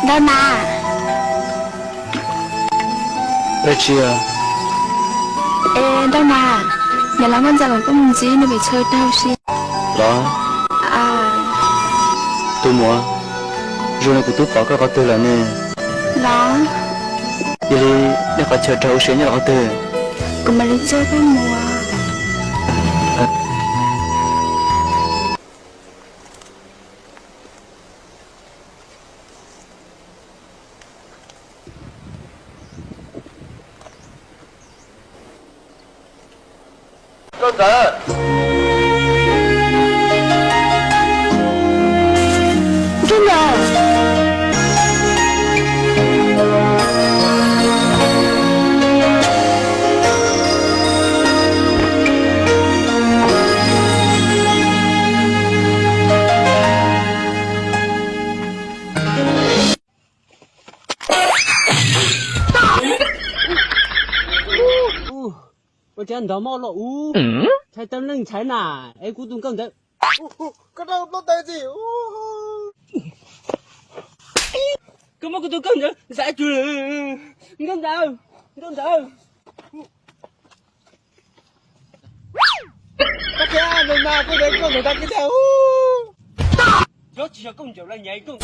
Nrauj na. Dab tsi? Es Nrauj na, niam laus Nkauj Ntxawm kom koj mus ntxiv nws pem chaw rau si. Los? Tus muam, zoo li kuv twb pom koj qhov twg lawm ne. Los? Yog li nej qhov chaw rau ua si nyob rau qhov twg? Kuv mam li coj koj mus. Nkauj Ntxawm. Nkauj Ntxawm. Ua cas nrov mob los ub, ntshai teeb leej ntshai na, es kuv tus nkauj ntawd. Koj muab kuv tus nkauj ntawd xav cuag, nkauj ntawd, nkauj ntawd. Koj thiab, no mas kuv tus nkauj ntawd tag kis ntag. Yog tsis yog koj ncaws laj nyaiv koj.